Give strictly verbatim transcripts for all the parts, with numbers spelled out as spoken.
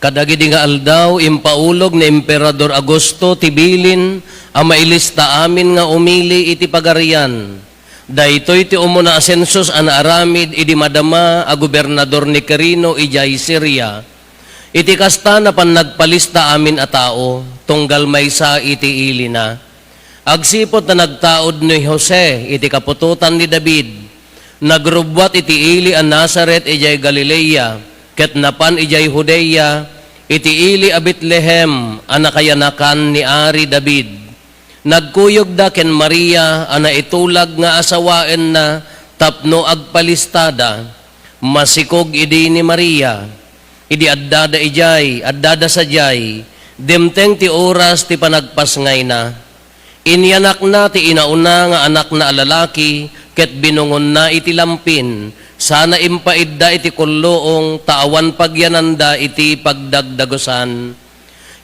Kadagidi nga aldaw, impaulog ni Emperador Augusto ti bilin a mailista amin nga umili iti pagarian. Daytoy ti umuna a sensus a naaramid idi madama a gobernador ni Quirino idiay Siria. Iti kasta, napan nagpalista amin a tao, tunggal maysa iti ilina. Agsipud ta nagtaud ni Jose iti kaputotan ni David, nagrubbuat iti ili a Nazaret idiay Galilea, ket napan idiay Judea, iti ili a Betlehem a nakayanakan ni Ari David. Nagkuyogda ken Maria a naitulag nga asawaenna tapno agpalistada. Masikog idi ni Maria. Idi addada idiay, addada sadiay, dimteng ti oras ti panagpasngayna. Inyanakna ti inauna nga anakna a lalaki ket binungonna iti lampin, sana impaidda iti kulluong ta awan pagyananda iti pagdagdagusan.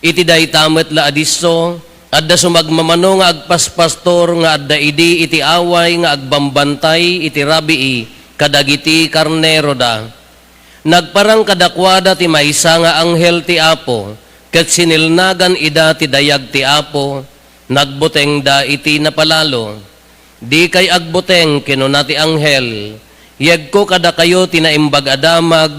Iti dayta met la a disso, adda sumagmamano nga agpaspastor nga adda idi iti away nga agbambantay iti rabii kadagiti karneroda. Nagparang kadakuada ti maysa nga anghel ti Apo, ket sinilnagan ida ti dayag ti Apo, nagbutengda iti napalalo. "Dikay agbuteng," kinuna ti anghel, "yegko kadakayo ti Naimbag a Damag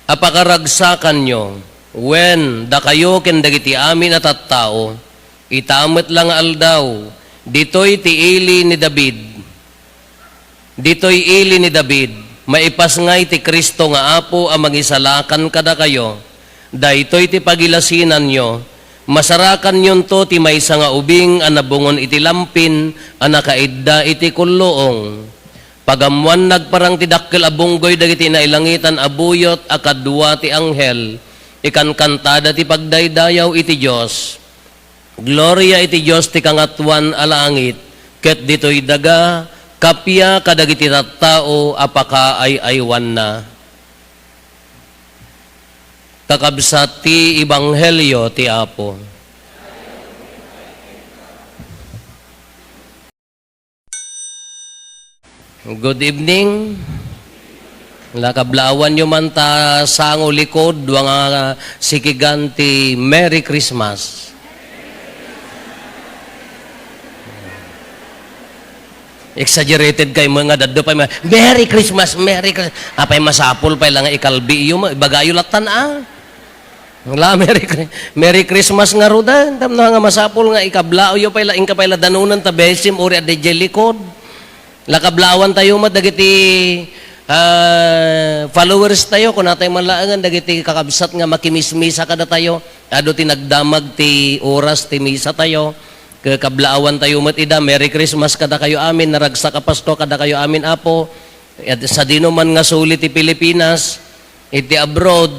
a pakaragsakanyo, wen, dakayo ken dagiti amin a tattao. Ita met la nga aldaw, ditoy ti ili ni David." Ditoy ili ni David, maipasngay ti Cristo nga Apo a mangisalakan kadakayo. Daytoy ti pagilasinanyo, masarakanyonto ti maysa nga ubing a nabungon iti lampin a nakaidda iti kulluong. Pagammuan, nagparang ti dakkel a bunggoy dagiti nailangitan a buyot a kadua ti anghel. Ikankantada ti pagdaydayaw iti Dios. Gloria iti Dios ti kangatoan a langit, ket ditoy daga, kappia kadagiti tattao a pakaay-aywanna. Kakabsat ti ebanghelio ti Apo. Good evening. La, kablaawanyo man ta sango likud, dua nga sikigan ti Merry Christmas. Exaggerated kay mga daddo pay ma-, "Merry Christmas, Merry Christmas." Apay masapul pay la nga ikalbiyo, ma-, ibagayo latan, ah. La, Merry Chri-, Merry Christmas ngaruden. Tapno nga masapul nga ikablaawyo pay la, inka pay la danunan ta besim uri adda idiay likud. La, kablaawantayo met dagiti, ah, followers tayo, kunatayo man laengen dagiti kakabsat nga makimismisa kadatayo. Adu ti nagdamag ti oras ti misa tayo. Ke-, kablaawantayo met ida. Merry Christmas kadakayo amin, naragsak a Pasko kadakayo amin, Apo. Et sadino man nga suli ti Pilipinas, iti abroad,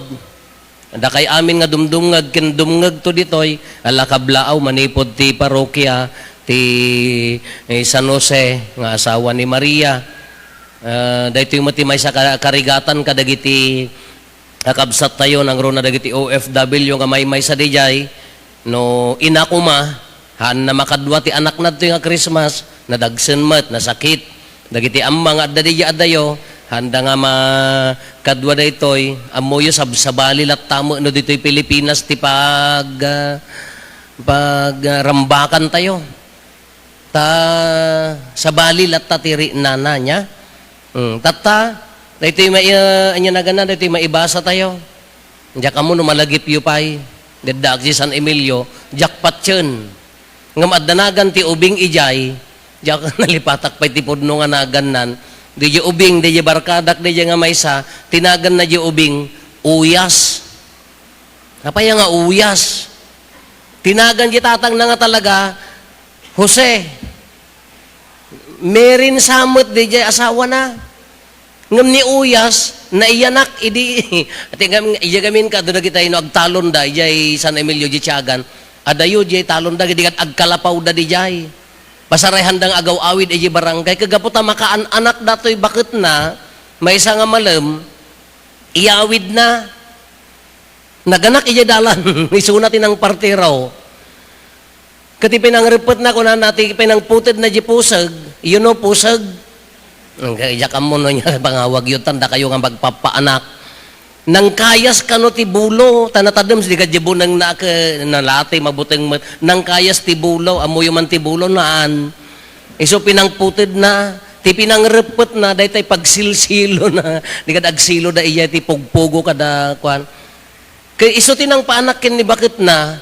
dakay amin nga dumdumngeg ken dumngegto ditoy, ala kablaaw manipud ti parokia ti, eh, San Jose nga asawa ni Maria. Ah, daytoy met ti maysa ka-, karigatan kadagiti kakabsattayo, nangruna dagiti O F W nga maymaysa didiay, no ina koma, haanna makadua ti anakna ditoy nga Christmas, nadagsen met, nasakit. Dagiti amma nga adda didiay adayo, haanda nga makadua daytoy, ammoyo, sab-, sabali latta met no ditoy Pilipinas ti pag-, ah, pagrambakantayo. Ta sabali latta ti ri-, nana niya. Hmm, tatta, daytoy mai-, ania naganna, daytoy maibasa tayo. Diak ammo no malagipyo pay. Daddaak idiay San Emilio, diak patien. Ngem adda nagan ti ubing idiay, diak nalipatak pay ti pudno nga nagannan. Diay ubing, diay barkadak, diay nga maysa, ti naganna diay ubing, Uyas. Apay nga Uyas? Ti nagan diay tatangna nga talaga, Jose. Merin sa met diay asawana. Ngem ni Uyas, naiyanak idi, ati ngem, iya gamin kado dagitay no agtalonda, idiay San Emilio, idiay Tiagan. Adayo, idiay talonda, idi kat agkalapawda didiay. Pasarayhanda nga agaw-awid idiay barangay. Kagapu ta makaan-anak datoy baketna, maysa nga malem, iyawidna. Naganak idiay dalan, isuna ti nangpartiraw. Ket ti pinangrepetna, kunana, ti pinangputedna diay puseg, you know, puseg? Diak ammo no ania pangawagyo, tan dakayo nga magpapaanak. Nangkayas kano ti bulo, ta natadem, di ka di buneng na ke, nalati, mabuteng met. Nangkayas ti bulo, ammoyo man ti bulo, naan. Isu pinangputedna, ti pinangreppetna, daytay pagsilsilona. Di kada agsilo da iya ti pugpugo kada kuan. Kay isu ti nangpaanak ken ni baketna,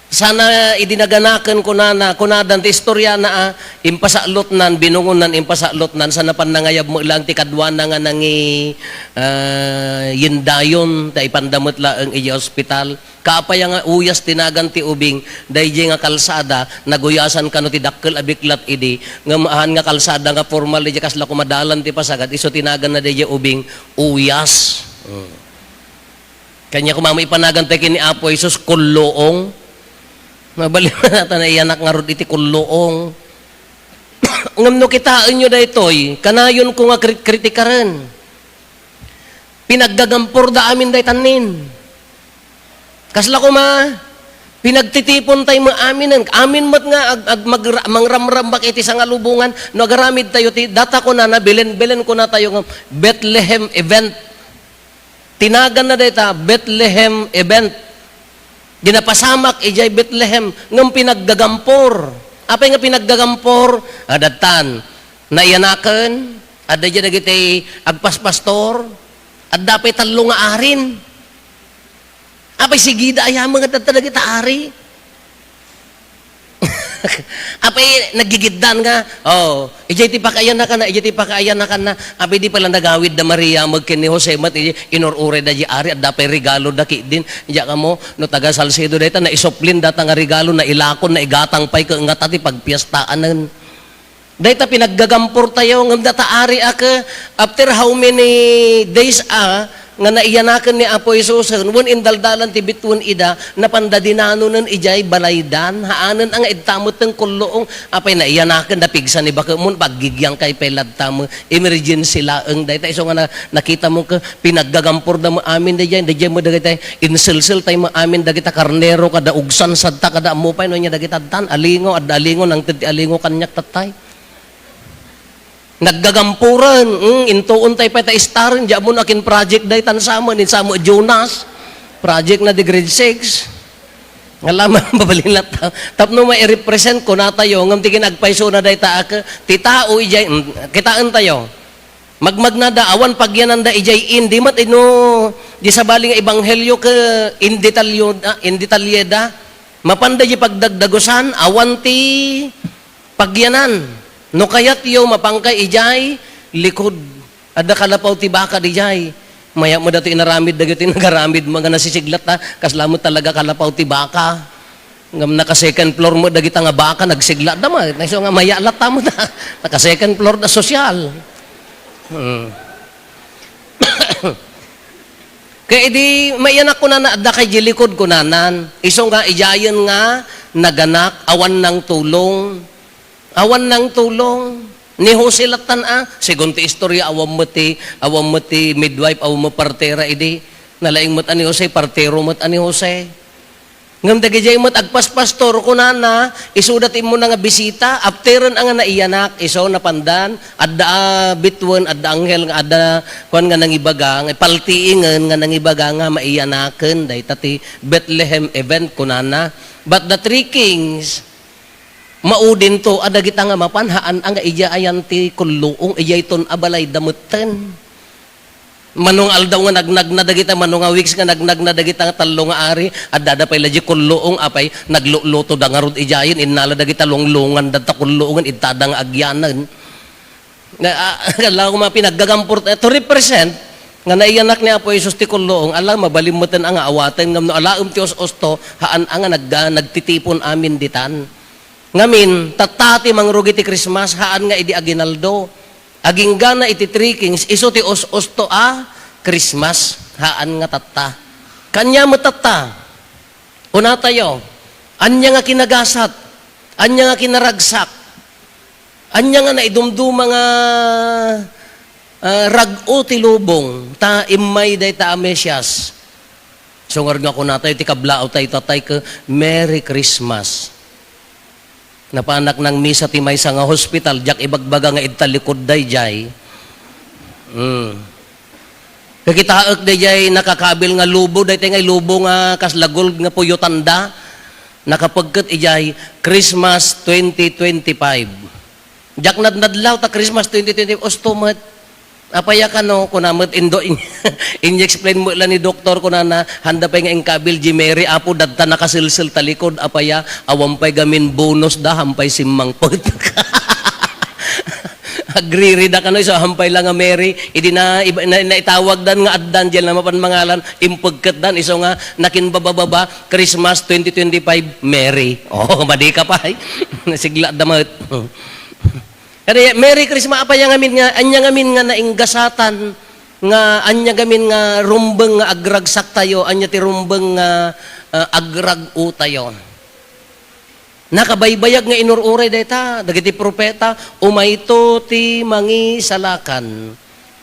sana idi naganaken, kunana, kunadan ti istoriana, a, impasallotnan, binungonnan, impasallotnan, sana pannangayab met lang ti kaduana nga nangi-, ah, yindayon, ta ipanda met laeng idiay ospital. Kaapay a nga uyas ti nagan ti ubing, daydiay nga kalsada, naguyasan kano ti dakkel a biklat idi, ngem haan nga kalsada nga formal, daydiay kasla koma dalan ti pasagad, isu ti naganna daydiay ubing, uyas. Mm. Kaniak koma met ipanagan tayo ken ni Apo Jesus, kulluong. Mabalin ta naiyanak ngarud iti kulluong. Ngem no kitaenyo daytoy, kanayonko nga krit-, kritikaren. Pinaggagampor da amin daytan nin. Kasla koma, pinagtitipon tayo met aminen. Amin met nga ag-, ag-, magra-, mangramrambak iti sangalubongan. No agaramid tayo ti, data kunana, Belen, Belen kuna tayo nga Bethlehem event. Ti naganna dayta, Bethlehem event. Di napasamak idiay Bethlehem, ngem pinaggagampor. Apay nga pinaggagampor? Adda tan, naiyanaken, adda idiay dagiti agpaspastor, adda pay tallo nga arin. Apay sigida ayameng nga adda dagiti ari? Apay, nagigiddan nga, oh, idiay ti pakaayanakanna, idiay ti pakaayanakanna. Apay, di pala nagawid da Maria, met ken ni Jose, met, idiay, inur-uray da di ari, adda pay regalo da kiddin. Diak ammo, no taga Salcedo dayta, naisuplin data nga regalo, nailakon, naigatang pay, ket ngata ti pagpiestaanen. Dayta pinaggagampor tayo, ngem data ari a ke, after how many days a, nga naiyanaken ni Apo Jesus, wen indaldalan ti bituen ida, napanda dinanonen idiay balaydan, haanen a nga idta metten kulluong, apay naiyanaken, napigsa ni bakemon, paggigiangkay pay ladta met, emergency laeng, dayta isu nga na-, nakita mo ke, pinaggagampor da met amin daydiay, daydiay met dagitay, inselseltay met amin dagita karnero, kada ugsan, sadta, kada ammo pay, no ania dagita addan, alingo, adda alingo, nangted ti alingo, kaniak tattay. Naggagampuren, mm, intuon tayo pay ta istaren, di ammo no akin project daytan sa amin, ni sa amin Jonas. Project na di grade six. Nga lamang mabalin latta. Tapno mai-represent ko na tayo, ngam ti kinagpaysona dayta a ke, ti tao ijay, mm, kitaen tayo. Magmagnada, awan pagyananda ijay indi met ino, di sabali nga ebanghelyo ke, in detalyo, ah, in detalyeda. Mapanda di pagdagdagusan, awan ti pagyanan. No kayatyo, mapankay ijay likud. Adda kalapaw ti baka dijay. Mayat mo datoy inaramid dagiti nagaramid, mga nasisiglat ta, kasla mo talaga kalapaw ti baka. Ngam naka second floor mo dagita nga baka, nagsiglat da ma. Naiso nga mayat latta mo ta. Naka second floor da sosyal. Hmm. Kaya idi maiyanak kunana, adda kay di likud kunanan. Isu nga ijayen nga naganak, awan nang tulong. Awan nang tulong. Ni Jose lattan a, segun ti istorya, awan met ti, awan met ti midwife, awan met partera idi. Nalaing met a ni Jose, partero met a ni Jose. Ngem dagidiay met agpaspastor, kunana, isuda ti immuna nga bisita, afteren a nga naiyanak, isu napandan, adda a bituen, adda anghel nga adda, kuan nga nangibaga, nga paltiingen nga nangibaga nga maiyanaken, dayta ti Bethlehem event, kunana. But the three kings, maudinto a dagita nga mapan, haan a nga idiay ayan ti kulluong, idiayton a balayda metten. Mano nga aldaw nga nagnagna dagita, mano nga weeks nga nagnagna dagita nga tallo nga ari, addada pay la di kulluong, apay, nagluluto da ngarud idiayen, innala dagita lunglungan da ta kulluongen, ittada nga agyanen. Na, ah, ala ko mga pinaggagamport, eh, to represent, nga naiyanak ni Apo Jesus ti kulluong, ala, mabalin metten a nga awaten, ngam no alaem ti us-usto, haan a nga nag-, ah, nagtitipon amin ditan. Ngamin, tatta ti mangrugi ti Christmas, haan nga idi aginaldo. Aginggana iti Three Kings, isu ti us-usto a Christmas, haan nga tatta. Kanya met tatta. Kunatayo, ania nga kinagasat, ania nga kinaragsak, ania nga naidumduma nga, ah, rag-o ti lubong, ta immay dayta a Mesias. Sungar nga kunatayo, ti kablaaw tayo, tatay, ke, Merry Christmas. Napanak nang misa ti maysa nga hospital, diak ibagbaga nga ita likud daydiay. Mm. Kakitaek dayjay nakakabil nga lobo, daytoy nga lobo nga kasla gold nga puyotanda, nakapegket idiay Christmas twenty twenty-five. Diak nadnadlaw ta Christmas twenty twenty-five, usto met. Apay a kano, kuna met indo, in-, in-explain met la ni doktor, kunana, handa pay nga inkabil di Mary, Apo, dadta nakasilsil talikod, apay a, awan pay gamin bonus da, hampay simmangpet. Agriri da kano, isu hampay la nga Mary, idi na, iba, na, naitawag dan nga addan, diyan na mapan mangalan, impegket dan, isu nga, nakinbabababa, Christmas twenty twenty-five, Mary. Oh, madi ka pay. Sigla da met. Kadi, Merry Christmas, apay a ngamin nga, ania ngamin nga nainggasatan, nga ania ngamin nga rumbeng nga agragsak tayo, ania ti rumbeng nga, ah, agrag-o tayo. Nakabaybayag nga inur-uray dayta, dagiti profeta, umayto ti mangisalakan.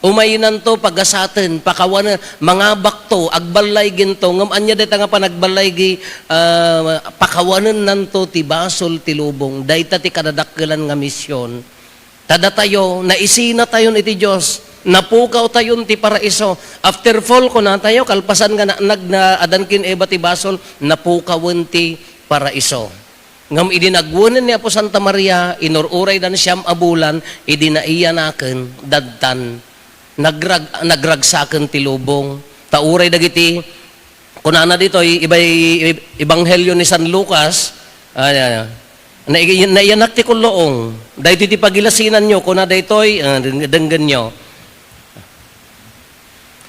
Umaynanto pagasaten, pakawanen, mangabakto, agballayginto, ngem ania dayta nga panagballaygi, ah, pakawanennanto ti basol ti lubong. Dayta ti kadadakkelan nga mision. Ta datayo, naisinatayon iti Dios, napukawtayon ti paraiso. After fall, kunatayo, kalpasan nga naanag na Adan ken Eva ti basol, napukawen ti paraiso. Ngem idi nagwenen ni Apo Santa Maria, inur-uraydan siam a bulan, idi naiyanaken, dadtan, nagrag-, nagragsaken ti lubong. Ta uray dagiti, kunana ditoy, ibay, Ebanghelio ni San Lucas, ah, nai-, naiyanak ti kulluong. Daytoy ti pagilasinanyo, kuna daytoy, ah, deng-, denggenyo.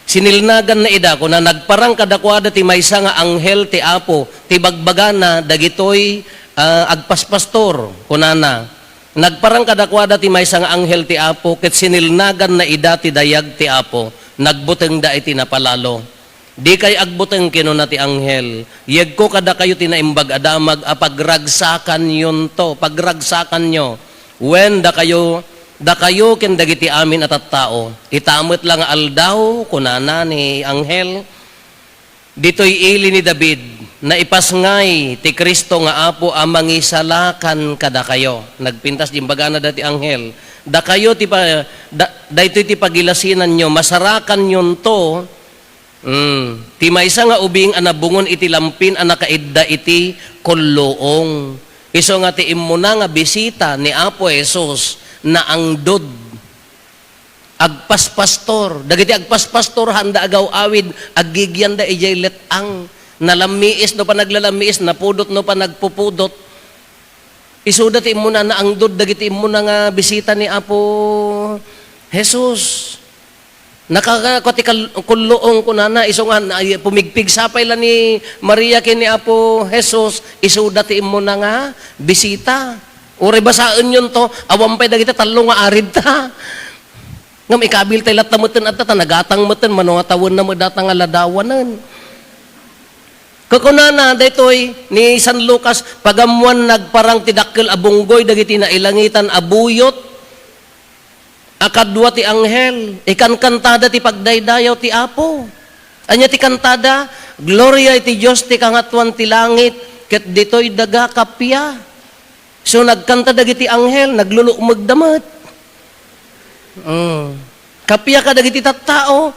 Sinilnaganna ida, kuna, "Nagparang kadakuada ti maysa nga anghel ti Apo, ti bagbagana dagitoy, ah, agpaspastor," kunana. "Nagparang kadakuada ti maysa nga anghel ti Apo, ket sinilnaganna ida ti dayag ti Apo. Nagbutengda iti napalalo." "Dikay agbuteng," kinuna ti anghel. "Yegko kadakayo ti Naimbag a Damag a pagragsakanyonto, pagragsakanyo. Wen, dakayo, dakayo ken dagiti amin a tattao. Ita met la nga aldaw," kunana ni anghel, "ditoy ili ni David, naipasngay ti Cristo nga Apo a mangisalakan kadakayo." Nagpintas di imbagana dati anghel. "Dakayo ti pa-, da-, daytoy ti pagilasinanyo, masarakanyonto." Mm. Ti maysa nga ubing a nabungon iti lampin a nakaidda iti kulluong. Isu nga ti immuna nga bisita ni Apo Jesus, naangdod. Agpaspastor. Dagiti agpaspastor, handa agaw-awid, aggigianda idiay let-ang. Nalammiis, no panaglalammiis, napudot, no panagpupudot. Isuda ti immuna, naangdod dagiti immuna nga bisita ni Apo Jesus. Nakaka-, ti kal-, kulluong kunana, isu nga, na-, pumigpigsa pay la ni Maria ken ni Apo Jesus, isuda ti immuna nga bisita. Uray basaenyon to, awan pay dagiti tallo nga arid ta. Ngem ikabil tay latta metten adda, ta nagatang metten, mano nga tawenna met data nga ladawanen. Kakunana daytoy ni San Lucas, pagammuan nagparang ti dakkel a bunggoy dagiti nailangitan a buyot a kadua ti anghel, ikankantada ti pagdaydayaw ti Apo. Ania ti kantada? "Gloria iti Dios ti kangatoan ti langit, ket ditoy daga kappia." So, nagkanta dagiti anghel, naglulukmegda met. Mm. Kappia kadagiti tattao,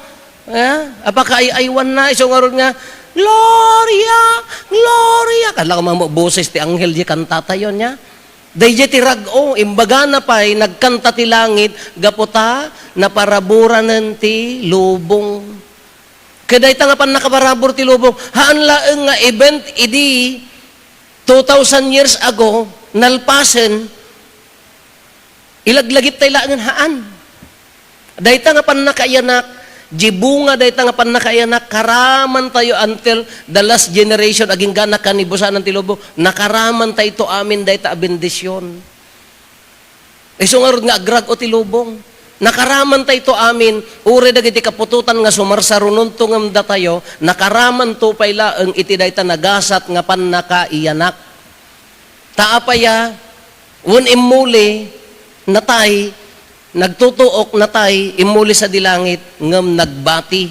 eh, a pakaay-aywanna, isu ngarud nga, "Gloria! Gloria!" Kala ko mammo boses ti anghel di kantatayo niya. Daydiay ti rag-o, imbagana pay, nagkanta ti langit, gapu ta naparaburanen ti lubong. Ket dayta nga pannakaparabur ti lubong, haan laeng nga event idi two thousand years ago, nalpasen, ilaglagip tay laengen, haan. Dayta nga pannakaiyanak, di bunga dayta nga pannakaiyanak, karaman tayo until the last generation, agingga nakanibusanan ti lubong, nakaraman tayo to amin dayta a bendisyon. Isu ngarud nga agrag-o ti lubong. Nakaraman tayo to amin, uray dagiti kaputotan nga sumarsarunonto ngem datayo, nakaraman to pay laeng iti dayta nagasat nga pannakaiyanak. Ta apay a, wen immuli, natay, nagtutuok, natay, immuli sadi langit, ngem nagbati.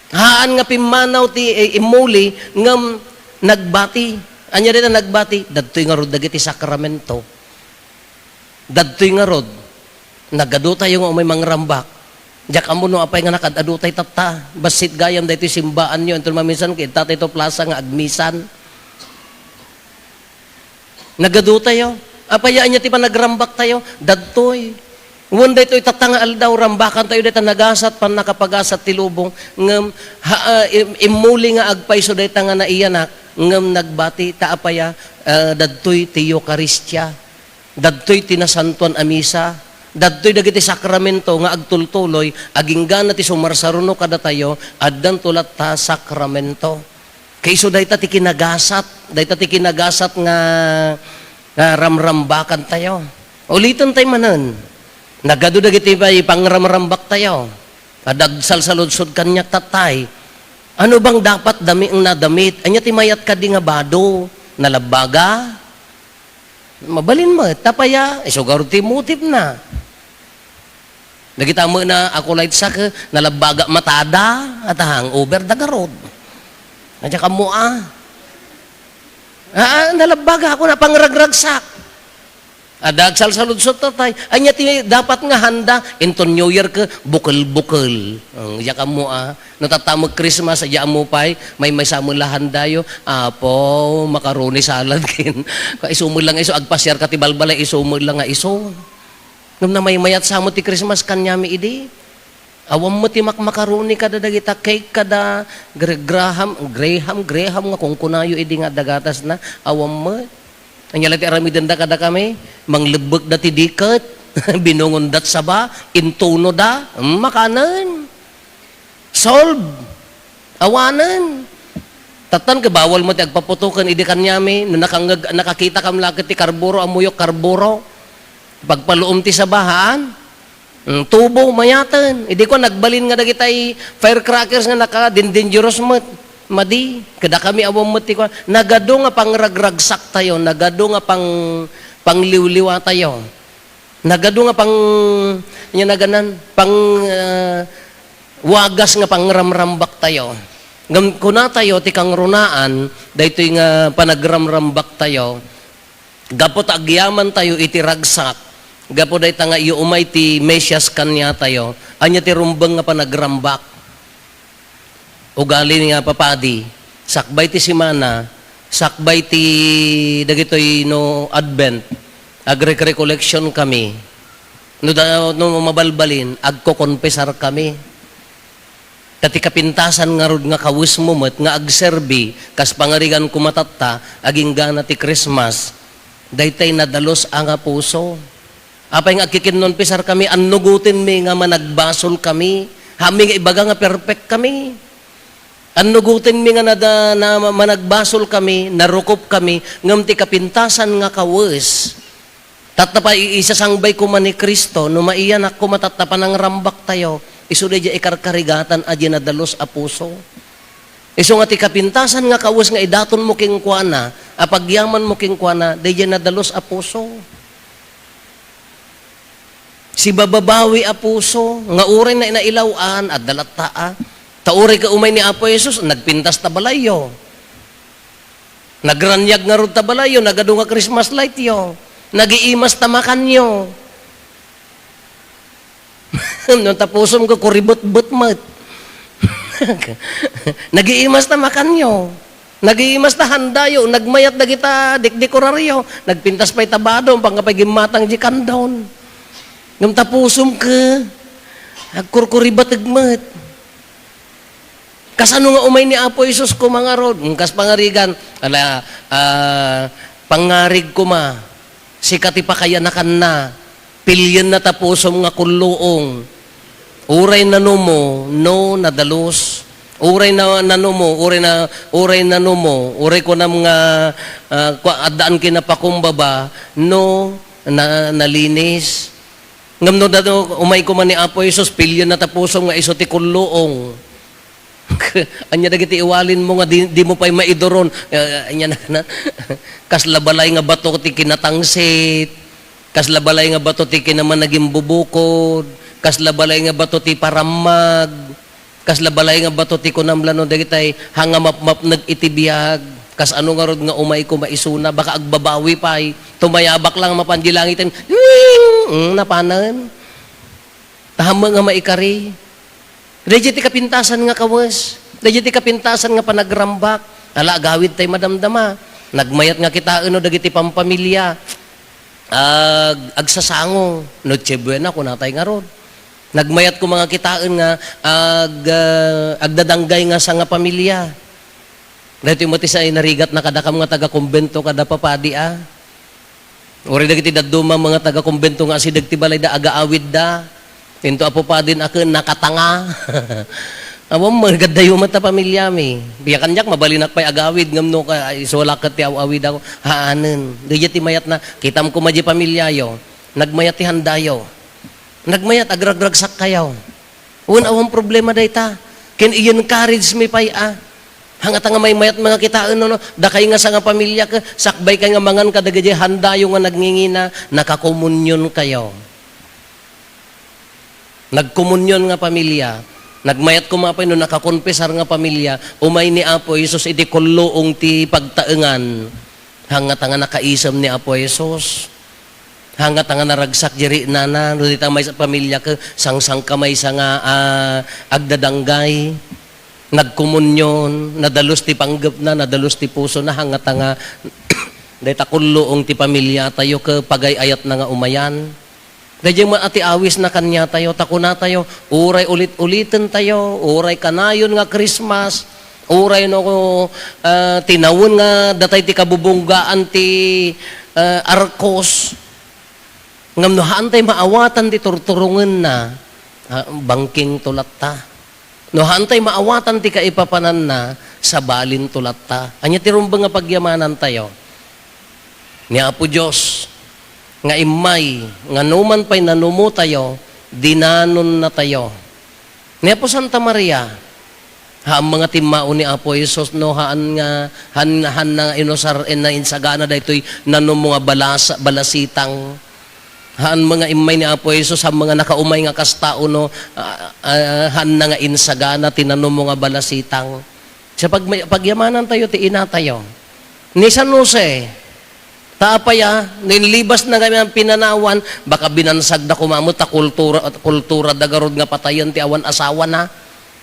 Haan nga pimmanaw ti, eh, immuli, ngem nagbati. Ania dayta nagbati? Dadtoy ngarud dagiti sakramento. Dadtoy ngarud, nagadu tayo nga umay mangrambak. Diak ammo no apay nga nakad-adutay tatta. Bassit gayam daytoy simbaanyo, inton maminsan, ket tatay to plaza nga agmisan. Nagaduatayo. Apay ania ti panagrambaktayo? Dadtoy. Wen daytoy tatta nga aldaw, rambakantayo dayta nagasat, pannakapagasat ti lubong. Ngem, ha, ah, im-, immuli nga agpayso dayta nga naiyanak, ngem nagbati, ta apay a, ah, dadtoy ti Eukaristia. Dadtoy ti nasantoan a misa. Dadtoy dagiti sakramento nga agtultuloy, aginggana ti sumarsaruno kadatayo, addanto latta sakramento. Kaiso dayta ti kinagasat, dayta ti kinagasat nga, nga ramrambakantayo. Ulitentayo manen, nagadu dagiti pay pangramrambaktayo. Adda agsalsaludsod kaniak tattay. Ano bang dapat dami ang nadamit? Ania ti mayat kadi nga bado? Nalabbaga? Mabalin met, ta apay a, isu garud ti motive na. Dagita met na ako light sa ke, nalabbaga matada, at hangover da garud. Adya kamo a. Ah, nalabbaga ako na pangragragsak. Adda agsalsaludsod tattay. Ania ti dapat nga handa? Inton New Year ke, bukel-bukel. Ang, adya kamo a. No tatta met Christmas, adya ammo pay, maymaysa met la handayo. Apo, macaroni salad ken. Isu met la nga isu, agpasiar ka ti balbalay, isu met la nga isu. Ngem namaymayat sa met ti Christmas kaniami idi. Awan met ti makmacaroni kada dagita cake kada Gra-, Graham, Graham, Graham nga kunkunayo idi nga adda gatasna. Awan met. Ania la ti aramidenda kadakami? Manglebbekda ti diket, binungondat saba, intunoda, mm, makanen. Solve. Awanen. Tattan ket bawal met ti agpaputoken idi kaniami, no nakangeg-, nakakitakam la ket ti karburo, ammok karburo. Pagpaluom ti saba, haan? Mm, tubo, mayaten. Idi kua, nagbalin nga dagitay firecrackers nga naka-, din-, dangerous met. Madi, kadakami awan met ti kua. Nagadu nga pangragragsaktayo, nagadu nga pang-, pangliwliwatayo. Nagadu nga pang-, ania naganan, pang-, ah, wagas nga pangramrambaktayo. Ngem kunatayo ti kangrunaan, daytoy nga panagramrambaktayo, gapu ta agyamantayo iti ragsak, gapu dayta nga isu umay ti Mesias kaniatayo, ania ti rumbeng nga panagrambak? Ugali nga papadi, sakbay ti semana, sakbay ti dagitoy no Advent, agrerecollection kami. No da-, no mabalbalin, agkokonfesar kami. Ta ti kapintasan ngarud nga kawesmo met nga agserbi, kas pangarigan koma tatta, aginggana ti Christmas, daytay nadalus a nga puso. Apay nga agkikinonfesar kami, annugotenmi nga managbasol kami. Haanmi nga ibaga nga perfect kami. Annugotenmi nga nada-, na, managbasol kami, narukop kami, ngem ti kapintasan nga kawes, tatta pay isasangbay koma ni Cristo, no maiyanak koma tatta panangrambaktayo, isu daydiay ikarkarigatan a diay nadalus a puso. Isu nga ti kapintasan nga kawes nga idatonmo kenkuana, a pagyamanmo kenkuana, daydiay nadalus a puso. Sibababawi a puso, nga uray na inailaw-an, adda latta a. Ta uray ket umay ni Apo Jesus, nagpintas ta balayyo. Nagraniag ngarud ta balayyo, nagadu nga Christmas lightyo. Nagiimas ta makanyo. No ta pusom ket kuribetbet met. Nagiimas ta makanyo. Nagiimas ta handayo, nagmayat dagita dekdekoraryo, nagpintas pay ta bado, apan nga pay gimmatang diay candle. Ngem ta pusom ket, agkurkuribateg met. Kasano nga umay ni Apo Jesus koma ngarud? Mm, kas pangarigan, ala, ah, pangarig koma. Sika ti pakayanakanna, pilienna ta pusom nga kulluong. Uray nanumo, no, nadalus. Uray na, nanumo, uray na, uray nanumo, uray kunam nga, ah, kua-, addaan kinapakumbaba, no, na, nalinis. Ngem no, dado, umay koma ni Apo Jesus, pilienna ta pusom nga isu ti kulluong. Ania dagiti iwalinmo nga di, dimo pay maiduron? Eh, ania na, na? Kasla balay nga bato ti kinatangsit, kasla balay nga bato ti kinamanagimbubukod, kasla balay nga bato ti parammag, kasla balay nga bato ti kunam la no dagitay hangamapmapneg iti biag. Kasano ngarud nga umay koma isuna? Baka agbabawi pay. Tumayabak lang mapan di langiten. Wing! Mm, napanen. Tahammo nga maikari. Daydiay ti kapintasan nga kawes. Daydiay ti kapintasan nga panagrambak. Ala, agawid tay madamdama. Nagmayat nga kitaen no dagiti pampamilya. Ag-, agsasango. Noche Buena, kunatay ngarud. Nagmayat koma nga kitaen nga ag-, ah, agdadanggay nga sangapamilya. Daytoy met ti sa inarigatna kadakam nga taga-kumbento kada papadi, a. Uray dagiti dadduma nga taga-kumbento nga asideg ti balayda, agaawidda. Inton apupadin a ken nakatanga. Awan, magaddayo met ta pamilyami. Biya kaniak, mabalinak pay agawid, ngem no ka, isu la ket ti aw-awidako. Haanen. Daydiay ti mayatna. Kitam koma diay pamilyayo. Nagmayat ti handayo. Nagmayat, agragragsak kayo. Wen, awan problema dayta. Ken i-encourage mi pay, a. Hangata nga maymayat nga kitaen, no, no. Dakay nga sangapamilya, ke, sakbay kay nga mangan kadagiti handayo nga nagngingina, nakakomunyon kayo. Nagkomunyon nga pamilya, nagmayat koma pay no nakakonfesar nga pamilya, umay ni Apo Jesus iti kulluong ti pagtaengan. Hangata nga nakaisem ni Apo Jesus. Hangata nga naragsak diay riknana, no dita maysa pamilya ke, sangsangka maysa nga, ah, agdadanggay, nagkomunyon, nadalus ti panggepna, nadalus ti pusona, hangata nga dayta kulluong ti pamilya tayo ke pagay-ayatna nga umayan. Daydiay met a ti awisna kaniatayo, ta kunatayo, uray ulit-uliten tayo, uray kanayon nga Christmas, uray no, ah, tinawen nga datay ti kabubunggaan ti, ah, arkos. Ngem no haantay maawatan ti turturongenna, ah, bangking to latta. No haantay maawatan ti kaipapananna, sabalin to latta. Ania ti rumbeng nga pagyamanantayo? Ni Apo Dios nga immay nga numan pay nanumotayo, dinanonnatayo. Ni Apo Santa Maria, haan nga timmao ni Apo Jesus, no, haan nga, haan, haan na nga inusar, en, na insagana daytoy nanumo nga balas-, balasitang. Haan nga immay ni Apo Jesus, haan nga nakaumay nga kas tao, no, ah, ah, haan na nga insagana ti nanumo nga balasitang. Sa pag-, pagyamanantayo ti inatayo. Ni San Jose, ta apay a, no inlibasna nga pinanawan, baka binansagda koma met ta kultura, kultura da garud nga patayen ti awan asawana.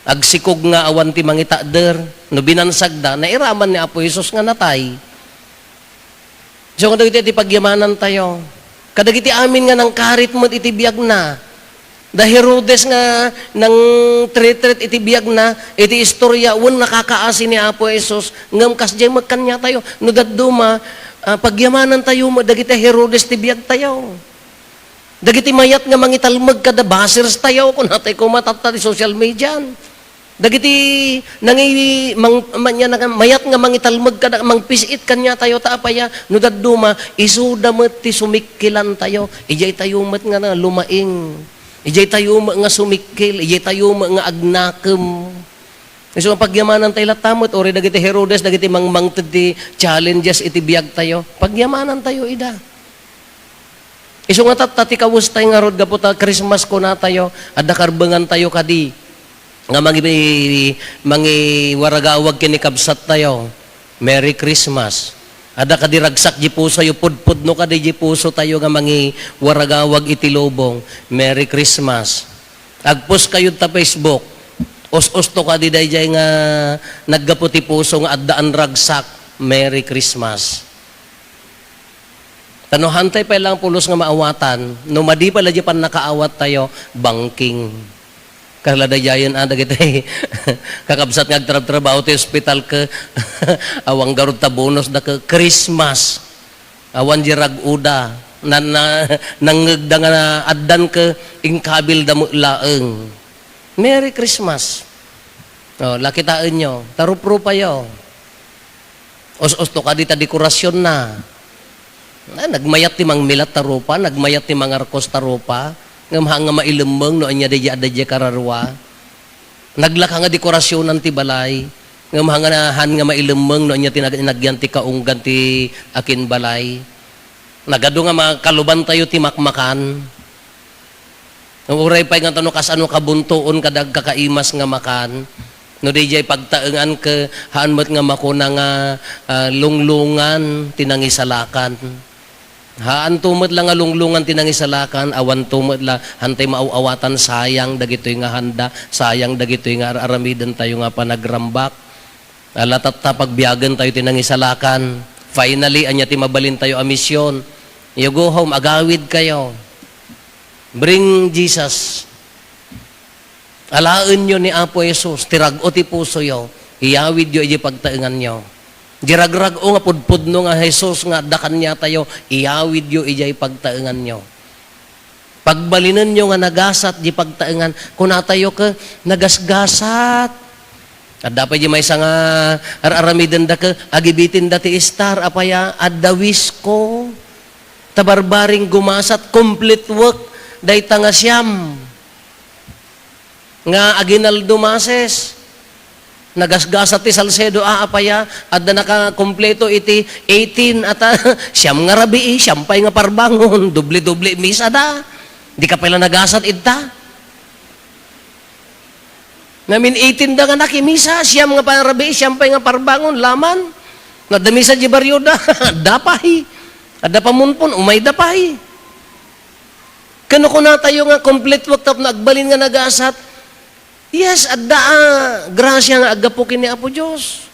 Agsikog nga awan ti mangitakder. No binansagda, nairaman ni Apo Jesus nga natay. So, kadagiti ti pagyamanantayo. Kadagiti amin nga nangkarit met iti biagna. Da Herodes nga nangtritrit iti biagna, iti istorya, wen nakakaasi ni Apo Jesus, ngem kasdiay met kaniatayo. No dadduma, ah, pagyamanantayo met dagiti Herodes ti biagtayo. Dagiti mayat nga mangitalmek kada basers tayo, kunatay koma tatta ti social media. Dagiti nangi-, mang-, manya-, mayat nga mangitalmek kada, mangpis-it kaniatayo, ta apay a, no dadduma, isuda met ti sumikkilantayo. Idiay tayo met nga na, lumaing. Idiay tayo met nga sumikkil. Idiay tayo met nga agnakem. Isu nga pagyamanantayo latta met, uray dagiti Herodes, dagiti mangmangted ti challenges iti biagtayo. Pagyamanantayo ida. Isu nga tatta ti kawestay ngarud gapu ta Christmas kunatayo, adda karbengantayo kadi nga mangi-, mangiwaragawag ken ni kabsattayo. Merry Christmas. Adda kadi ragsak di pusoyo, pudpudno kadi di pusotayo nga mangiwaragawag iti lubong. Merry Christmas. Agpost kayo ta Facebook. Us-usto kadi daydiay nga naggapu ti puso nga addaan ragsak. Merry Christmas. Ta no hantay pay lang pulos nga maawatan, no madi pay la di pannakaawattayo, bangking. Kala daydiayen a dagiti kakabsat nga agtrabtrabaho ti ospital ke, awan garud ta bonus da ke, Christmas. Awan di rag-oda. Na, na, nangngegda nga addan ke, inkabilda met laeng. Merry Christmas. O, lakitaenyo, ta ruprupayo. Us-usto kadi ta dekorasionna. Ah, nagmayat ti mangmilat ta rupa, nagmayat ti mangarkos ta rupa. Ngem haan nga mailemmeng no ania daydiay adda diay kararua. Naglaka nga dekorasionan ti balay. Ngem haan nga, haan nga mailemmeng no ania ti nag-, nagyan ti kaunggan ti akinbalay. Nagadu nga makalubantayo ti makmakan. Uray pay nga tano kasano kabuntoon kada agkakaimas nga makan, no didiay pagtaengan ke, haan met nga makuna nga, ah, lunglungan ti nangisalakan. Haanto met la nga lunglungan ti nangisalakan, awanto met la, hantay maaw-awatan, sayang dagitoy nga handa, sayang dagitoy nga ar-aramidentayo nga panagrambak. Ala, tatta, pagbiagentayo ti nangisalakan. Finally, ania ti mabalintayo a mision? You go home, agawidkayo. Bring Jesus. Alaenyo ni Apo Jesus, ti rag-o ti pusoyo, iyawidyo idiay pagtaenganyo. Di ragrag-o nga pudpudno nga Jesus nga adda kaniatayo, iyawidyo idiay pagtaenganyo. Pagbalinenyo nga nagasat di pagtaengan, kunatayo ke, nagasgasat. Adda pay di maysa nga ar-aramidenda ke, agibitinda ti star, apay a, adda wisko. Ta barbaring gumasat, complete work, dayta nga siam. Nga aginaldo masses. Nagasgasat ti Salcedo, a, apay a, adda nakakompleto iti eighteen, ata, siam nga rabii, siam pay nga parbangon, doble-doble misa da. Di ka pay la nagasat ita. Ngamin eighteen da nga nakimisa, siam nga pa-, rabii, siam pay nga parbangon, laman. Nadda misa di barrio da, adda pay. Adda pamunpon, umay da pay. Kano kunatayo nga complete work tapno agbalin nga nagasat? Yes, adda a grasya nga aggapu ken ni Apo Dios.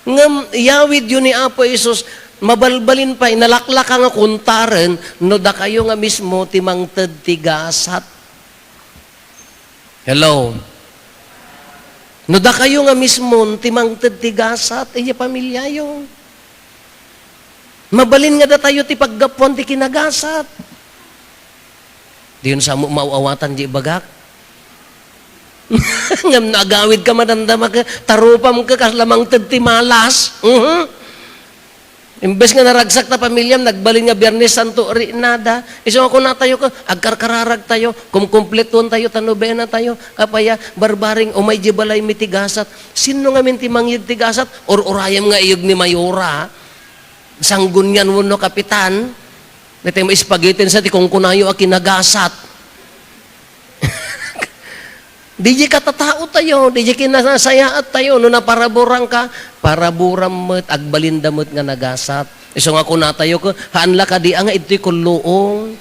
Ngem iyawidyo ni Apo Jesus, mabalbalin pay, nalaklaka nga kuntaren no dakayo nga mismo ti mangted ti gasat. Hello? No dakayo nga mismon ti mangted ti gasat, idiay pamiliayo. Mabalin nga datayo ti paggapuan ti kinagasat. Diyon sa mo maaw-awatan di ibagak. Ngem no agawid ka, madamdama ka, tarupam ka, kasla mangted ti malas. Mhm. Imbes nga naragsak ta pamilyam, nagbalin nga Biyernes Santo rinada. Isu nga kunatayo ka, agkarkararag tayo, kumkumpletoan tayo, ta nobena tayo. Apay a, barbaring, umay di balay mi ti gasat. Sinno ngamin ti mangyeg ti gasat? Ur-urayam nga iyeg ni Mayora. Sanggunian wenno kapitan. Daytoy nga spaghetti sa ti kunkunayo a kinagasat. Diay katataotayo, diay kinasayaat tayo, no naparaburan ka, paraburam met, agbalinda met nga nagasat. Isu nga kunatayo, ko, haan la kadi a nga idtoy kulluong.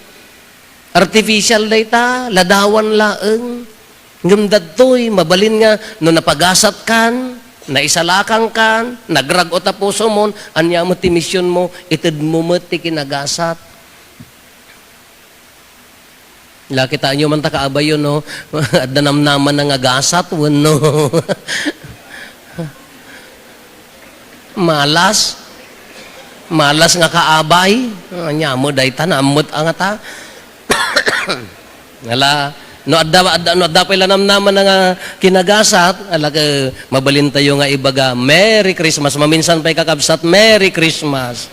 Artificial dayta, ladawan laeng. Ngem dadtoy, mabalin nga, no napagasat kan, naisalakan kan, nagrag-o ta puso mon, ania met ti mision mo, ited mo met ti kinagasat. La, kitaenyo man ta kaabayo, no? Adda namnama na nga gasat, wenno malas. Malas nga kaabay. Ania mo, dayta, naammet a nga ta. Ala, no adda, adda, no adda pay la namnama na nga kinagasat, ala, ke, mabalin tayo nga ibaga, "Merry Christmas." Maminsan pay, kakabsat, "Merry Christmas."